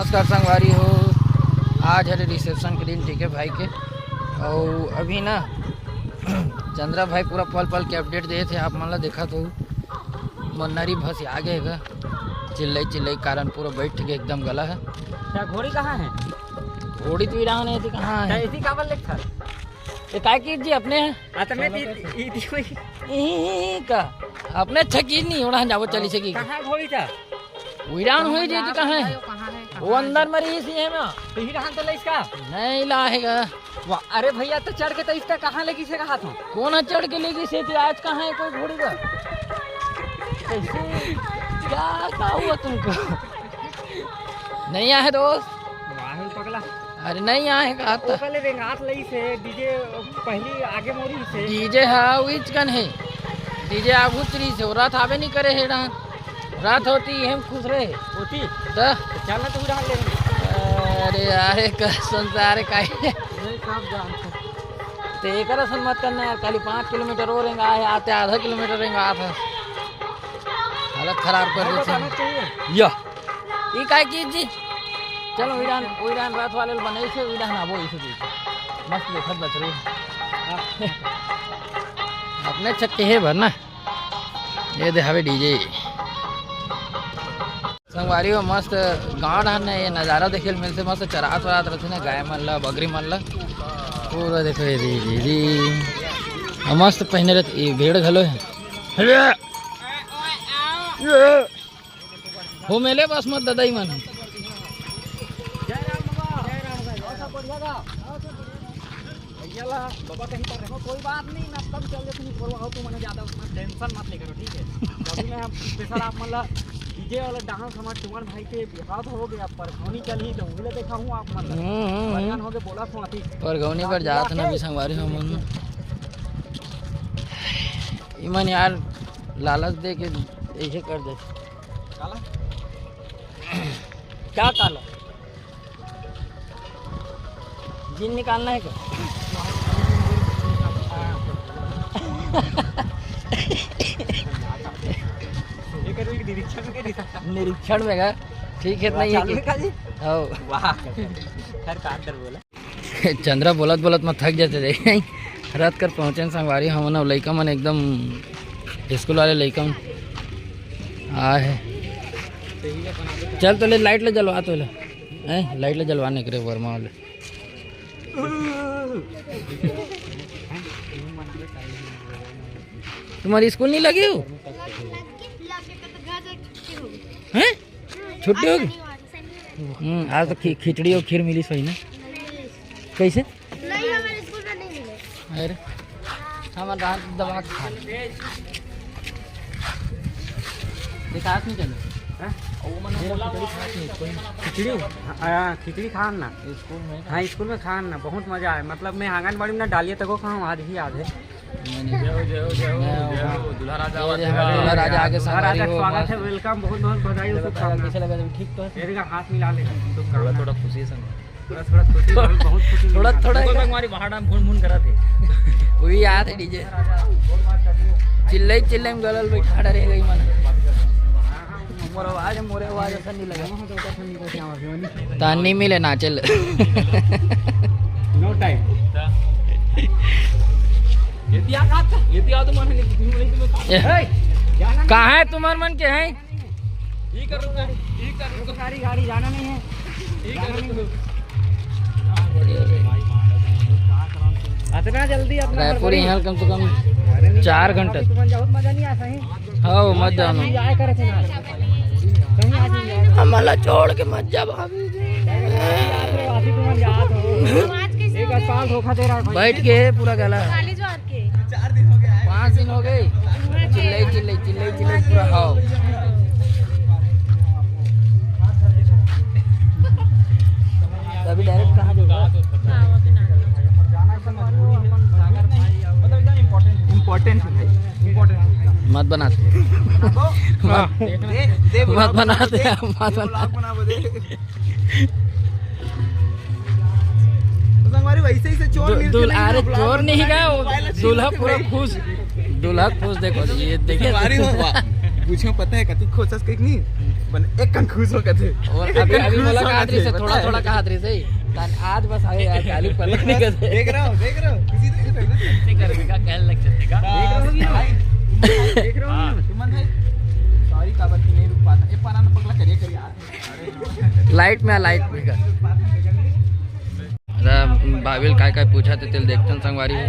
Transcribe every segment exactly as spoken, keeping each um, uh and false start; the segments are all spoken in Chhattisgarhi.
नमस्कार संगवारी हो, आज हरे रिसेप्शन के दिन टीके भाई के। और अभी ना चंद्रा भाई पूरा पल पल के अपडेट देत हे, आप मन ला देखत हो। मन्नरी भस आगे हे गा, चिल्लई चिल्लई कारण पूरा बैठ के एकदम गला है। क्या घोड़ी कहाँ है? घोड़ी तो इरान है, तो कहाँ है? इसी काबर लेट था? ये काय की जी अपने हैं? आ, तो मैं ती-, ई-, ई-, ई-, ई-, का? अपने छकी नहीं उड़ा जावो चली सकी। कहाँ घोड़ी था? उड़ान होई जे कहाँ है? कहाँ है? वो अंदर मरी इसी है ना। तो ही रहा तो ले इसका। नहीं लाएगा। वाह, अरे भैया, तो चढ़ के तो इसका कहाँ लेगी से कहा था? कौन है चढ़ के लेगी से? तो आज कहाँ है कोई घोड़ी का? कैसे? क्या, क्या हुआ तुमको? नहीं आए दोस्त? वाह, पगला। अरे नहीं आए कहा वो था। पहले रेंगात लई से डीजे पहली आगे मोड़ी से। डीजे हा उच कन है। डीजे आगू चली से, रात आवे नहीं करे है डांस। रात होती हम खुश रहे। होती? तो? तो चल ना तू डाल ले। अरे यार, एक संसार है काहे? नहीं, सब जानते। तो एक असन मत करना यार, खाली पाँच किलोमीटर और रेंगा है, आते आधा किलोमीटर रेंगा आप है। हालत खराब कर भाई, देते बताना हैं। चाहिए। या। ई काय की जी? चलो, उड़ान, उड़ान रात वाले बनाई से, उड़ान आबो इसे जी। मस्त देखत बच रही। अपने छक्के है भर ना। ये दे हवे डीजे। संगवारी हो, मस्त गाँव डहर ने ये नजारा देखे ल मिलथे, मस्त चरात वरात रथे ना गाय मन ला, बकरी मन ला। पूरा देखो ये री, री, री। अउ मस्त पहिने रथे, ये भेड़ घलो है। हो मेले बस मत ददाई मन। भैया ला बाबा कहीं पर रहो, कोई बात नहीं, मैं कब चल जाती हूँ, बोलवा हो, तू मने ज्यादा उतना टेंशन मत लेकर, ठीक है? अभी मैं हम स्पेशल आप मतलब डीजे वाला डांस हमारे चुमन भाई के बिहाव हो गया, पर घोनी चल ही तो उंगले देखा हूँ आप मतलब हम्म, हम्म, हम्म। हो गए, बोला सुन अभी परघौनी बर जात ना भी संगवारी हो मन। इमन यार लालच दे के ऐसे कर दे। काला? क्या काला? जिन निकालना है क्या? निरीक्षण में क्या? ठीक है, नहीं है चालू कि? है का जी? हो। वाह। हर का अंदर बोला। चंद्रा बोलत बोलत मैं थक जाते थे। रात कर पहुँचे संगवारी हमन, अउ लइका मन एकदम स्कूल वाले लइका मन आए हैं। चल तो ले लाइट ले जलवा तो ले। हैं, लाइट ले जलवा नहीं करे वर्मा वाले। तुम्हारी स्कूल नहीं लगी हो? हैं? छुट्टी होगी? हम्म, आज तो खि-, खिचड़ी और खीर मिली सही ना? कैसे? नहीं, हमारे स्कूल में नहीं मिले। अरे, हम रात दबा के खा ले। विकास नहीं चले। हैं? वो मन बोला खिचड़ी खास नहीं, कोई खिचड़ी? हाँ, हाँ, खिचड़ी खान ना। स्कूल में? हाँ, स्कूल में खान ना, बहुत मजा आए। मतलब, मैं आंगनबाड़ी में ना डालिए तको खाऊँ, आज भी याद है। नहीं, नहीं। जय हो, जय हो, जय हो, मैं जय हो, दूल्हा राजा ये आवाज जो है, देगा। दूल्हा राजा आगे दूल्हा संगवारी राजा हो, स्वागत मस्त। है, welcome, बहुत बहुत बधाई हो, शुभकामना। कैसे लगा जब ठीक तो है? मेरे का हाथ मिला ले, शुभकामना। थोड़ा, थोड़ा खुशी से। थोड़ा, थोड़ा खुशी, बहुत, बहुत खुशी थोड़ा, मिला। थोड़ा देखो, एक मैं हमारी बाहर डाम भून भून करा थे। वही याद है डीजे। चिल्लई चिल्लई में गलल बैठा रह गई मन। मोर आवाज, मोरे आवाज ऐसा नहीं लगा। तानी मिले नाचल। No time। ये दिया का था? ये दिया तो मन नहीं, नहीं तुम्हें ए, कहाँ है तुम्हार मन के हैं? ये कर रुको, ये कर रुको। गाड़ी, गाड़ी जाना नहीं है। ये कर रुको। इतना जल्दी अपना रायपुर हड़बड़ी। यहाँ कम से कम अरे नहीं, चार घंटा। तुमन बहुत मजा नहीं आता है। हाँ, मत जाना। कहीं आए करे थे ना। कहीं आज नहीं आए। हमला छोड़ के मत जा भाभी। अभी तुमन जात हो। एक साल धोखा दे रहा है भाई। बैठ के पूरा गला। पाँच दिन हो गए। चिल्लाई, चिल्लाई, चिल्लाई, चिल्लाई पूरा, हाँ। तो अभी डायरेक्ट कहाँ जाओगे? इंपॉर्टेंट है भाई, इंपॉर्टेंट। मत बनाते। मत, दे, दे, मत बनाते, मत बनाते। तो संगवारी वैसे ही से चोर दु-, मिलते दुल-, नहीं अरे ना, चोर नहीं का, वो mobile दूल्हा पूरा खुश, दूल्हा खुश। देखो, ये देखिए। संगवारी हो, वाह। पूछो, पता है कति खोजस के नहीं? एक कन खुश हो कथे। और अभी अभी मोला कहा रही से थोड़ा थोड़ा कहा रही से। आज बस आए यार, चालू पलक नहीं करते। देख रहा हूँ, देख रहा हूँ, खुशी देख रहा हूँ। नहीं कर देगा, कहने लग जाते का। देख रहा हूँ भाई, देख रहा हूँ सुमन भाई। सॉरी, काबर की नहीं रुक पाता। ये पाना ना पगला करिए करिए यार। लाइट में आ, लाइट में का। भाभी ल काय काय पूछा थे, तेल देखतन संगवारी हो।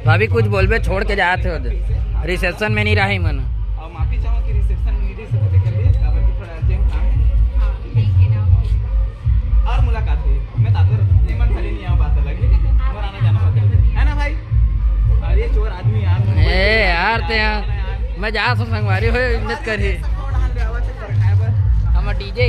भाभी कुछ बोलबे, छोड़ के जात हो, रिसेप्शन में नहीं रही मन। और माफी चाहूँ कि रिसेप्शन में नहीं दे सकते, कर लिए, काबर की थोड़ा अर्जेंट काम है। और मुलाकात हुई। मैं दादर निमन भले नहीं आ बात लगी। और आना जाना होता है ना भाई? अरे चोर आदमी यार, मुंबई ए यार, ते यहाँ मैं जा सो संगवारी हो, इज्जत करी। हम डीजे